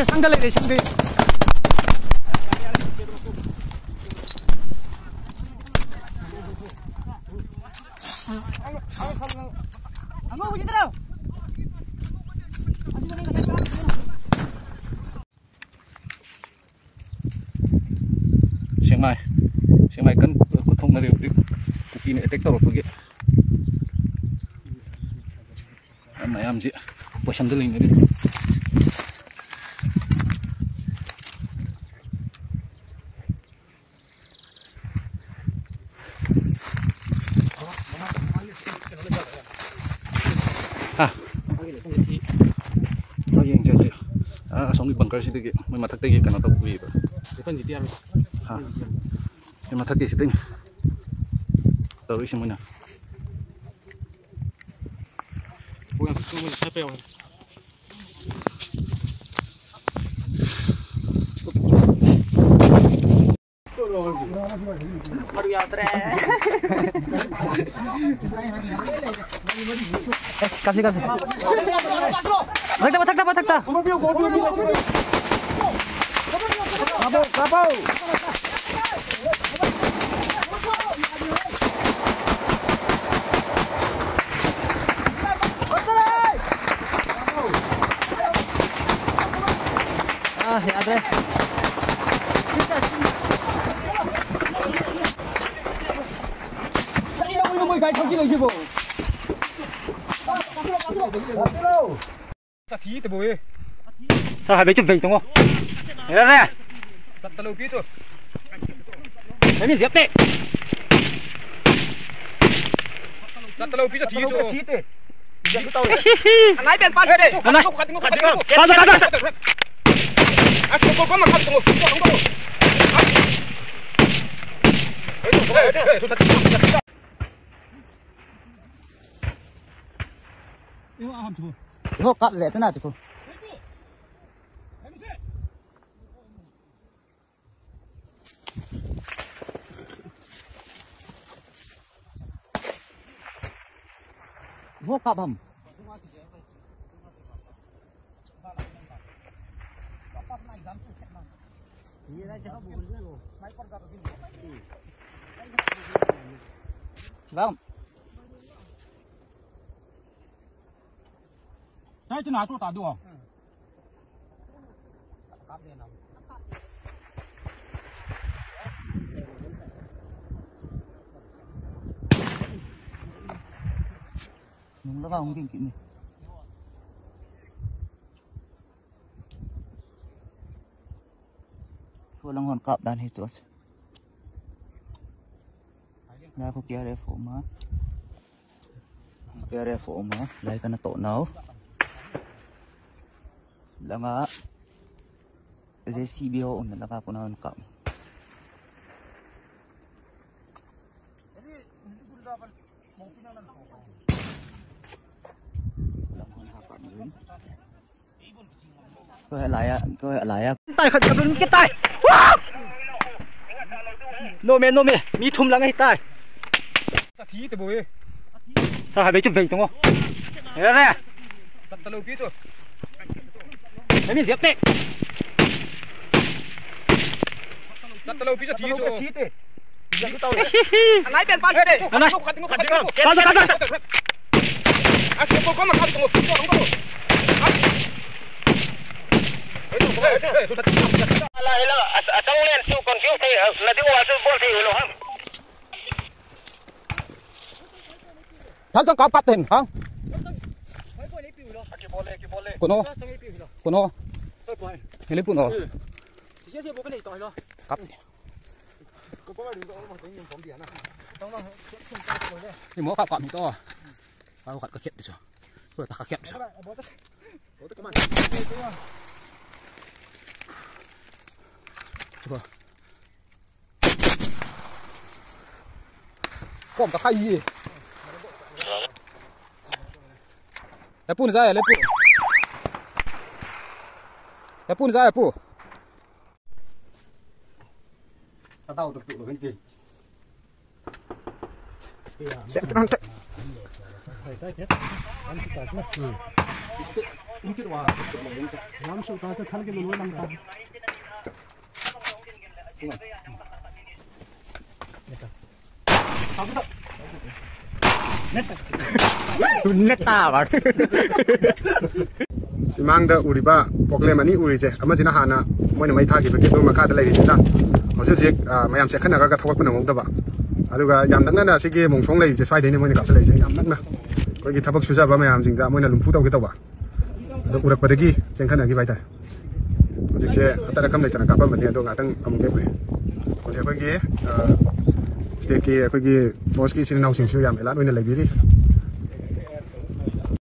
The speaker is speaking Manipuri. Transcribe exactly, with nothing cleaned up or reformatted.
ꯁꯪꯗ ꯂꯩꯔꯦ, ꯁꯪꯗ꯫ ꯁꯦꯛꯃꯥꯏ꯫ ꯁꯦꯛꯃꯥꯏ ꯀꯟꯅ ꯀꯨꯊꯣꯛꯅꯔꯤ ꯍꯧꯖꯤꯛ꯫ ꯀꯨꯀꯤꯅ ꯑꯦꯇꯦꯛ ꯇꯧꯔꯛꯄꯒꯤ꯫ ꯃꯌꯥꯝꯁꯤ ꯄꯣꯏꯁꯟꯗ ꯂꯩꯅꯔꯤ꯫ ꯍꯥ? ꯍꯣꯏ, ꯌꯦꯡꯁꯦ ꯁꯤ꯫ ꯑꯥ, ꯑꯁꯣꯝꯒꯤ ꯕꯪꯀꯔꯁꯤꯗꯒꯤ ꯃꯣꯏ ꯃꯊꯛꯇꯒꯤ ꯀꯩꯅꯣ ꯇꯧꯕ ꯎꯏꯌꯦꯕ꯫ ꯍꯥ? ꯁꯤ ꯃꯊꯛꯀꯤꯁꯤꯗꯒꯤ ꯇꯧꯔꯛꯏꯁꯦ ꯃꯣꯏꯅ꯫ ꯀꯥꯞꯁꯤ, ꯀꯥꯞꯁꯤ꯫ ꯃꯊꯛꯇ, ꯃꯊꯛꯇ, ꯃꯊꯛꯇ꯫ ꯑꯥ, ꯌꯥꯗ꯭ꯔꯦ꯫ ꯀꯔꯤꯅꯣ ꯃꯣꯏ ꯒꯥꯔꯤ ꯊꯧꯖꯤꯜꯂꯛꯏꯁꯤꯕꯣ? ꯁꯥꯊꯤ ꯇꯕꯣ ꯑꯦ꯫ ꯁꯥ ꯍꯥꯏꯕꯩ ꯆꯨꯝ ꯐꯩ ꯇꯣꯡꯉꯣ꯫ ꯌꯥꯔꯦ꯫ ꯆꯠꯇ ꯂꯧꯕꯤ ꯇꯣ꯫ ꯃꯃꯤꯡ ꯖꯦꯞꯇꯦ꯫ ꯆꯠꯇ ꯂꯧꯕꯤ ꯆꯠꯊꯤ ꯇꯣ꯫ ꯊꯤ ꯇꯦ꯫ ꯖꯦꯞ ꯇꯧꯔꯦ꯫ ꯑꯉꯥꯏ ꯄꯦꯟ ꯄꯥꯟ ꯇꯦ꯫ ꯑꯉꯥꯏ꯫ ꯀꯥꯗ, ꯀꯥꯗ꯫ ꯑꯁ ꯀꯣ ꯀꯣ ꯃꯈꯥ ꯇꯣꯡꯉꯣ꯫ ꯏꯍꯣ ꯀꯥꯞꯂꯦ ꯑꯗꯨꯅ ꯆꯤꯀꯣ꯫ ꯏꯍꯣ ꯀꯥꯞꯐꯝ꯫ Vâng. Đấy, thế nào tôi tả đùa. Nung laka hung ding kit ni. Thu lang hon kap dan hi tu as. La ko K R F oma. K R F oma. Lai kana to nau. Langa J C B ho un langa ko na hon kap. Lang hon ha kap ni. Ko he laya, ko he laya. Tai khat ka dun ki tai. Wah! No me, no me. Mi thum lang hi tai. Ta thi te bo e. Ta ha be chu ve tong. He re. Ta ta lo pi chu. He mi ziap te. Ta ta lo pi chu thi chu. Anai pen pa hite. Anai. Kal da, kal da. As ko ko ma kal ko. Atang len su confuse thei, na ding wa su bol thei lo ham. Thal chang kap kap ten, ha? Kuno. Kuno. Hele puno. Kap. Ni mo kap kap ni to. Kap kap ka kep di so. Ko ta ka kep di so. Ko. Kom ta kai ye. Le pun za le pu. Le pun za le pu. Ka tau tuk tuk lo kan ti. Sek kan te. Lam su ta te thal ke lo lang ta. ꯁꯤꯃꯥꯡꯗ ꯎꯔꯤꯕ ꯄꯣꯀ꯭ꯂꯦꯝ ꯑꯅꯤ ꯎꯔꯤꯁꯦ, ꯑꯃꯁꯤꯅ ꯍꯥꯟꯅ ꯃꯣꯏꯅ ꯃꯩ ꯊꯥꯈꯤꯕꯒꯤ ꯑꯗꯨ ꯃꯈꯥꯗ ꯂꯩꯔꯤꯁꯤꯅ ꯍꯧꯖꯤꯛ ꯍꯧꯖꯤꯛ, ꯑ, ꯃꯌꯥꯝ ꯆꯦꯟꯈꯠꯅꯈ꯭ꯔꯒ ꯊꯣꯛꯂꯛꯄ ꯅꯪꯍꯧꯗꯕ꯫ ꯑꯗꯨꯒ ꯌꯥꯝ ꯅꯛꯅꯅ ꯁꯤꯒꯤ ꯃꯣꯡꯁꯣꯡ ꯂꯩꯔꯤꯁꯦ, ꯁ꯭ꯋꯥꯏꯗꯩꯅꯦ ꯃꯣꯏꯅ ꯀꯥꯞꯁꯤꯜꯂꯛꯏꯁꯦ꯫ ꯌꯥꯝ ꯅꯛꯅ ꯑꯩꯈꯣꯏꯒꯤ ꯊꯕꯛ ꯁꯨꯖꯕ ꯃꯌꯥꯝꯁꯤꯡꯗ ꯃꯣꯏꯅ ꯂꯨꯝꯐꯨ ꯇꯧꯒꯦ ꯇꯧꯕ꯫ ꯑꯗꯣ ꯎꯔꯛꯄꯗꯒꯤ ꯆꯦꯟꯈꯠꯅꯈꯤꯕ ꯍꯥꯏꯇꯥꯔꯦ꯫ ꯍꯧꯖꯤꯛꯁꯦ ꯑꯇꯠ ꯑꯈꯝ ꯂꯩꯇꯅ ꯀꯥꯞꯄꯝꯕꯅꯦ, ꯑꯗꯣ ꯉꯥꯛꯇꯪ ꯑꯃꯨꯛ ꯂꯦꯞꯈ꯭ꯔꯦ꯫ ꯍꯧꯖꯤꯛ ꯑꯩꯈꯣꯏꯒꯤ, ꯑ, ꯁ꯭ꯇꯦꯠꯀꯤ ꯑꯩꯈꯣꯏꯒꯤ ꯐꯣꯔꯁꯀꯤ ꯏꯆꯤꯟ ꯏꯅꯥꯎꯁꯤꯡꯁꯨ ꯌꯥꯝ ꯑꯦꯂꯔꯠ ꯑꯣꯏꯅ ꯂꯩꯕꯤꯔꯤ꯫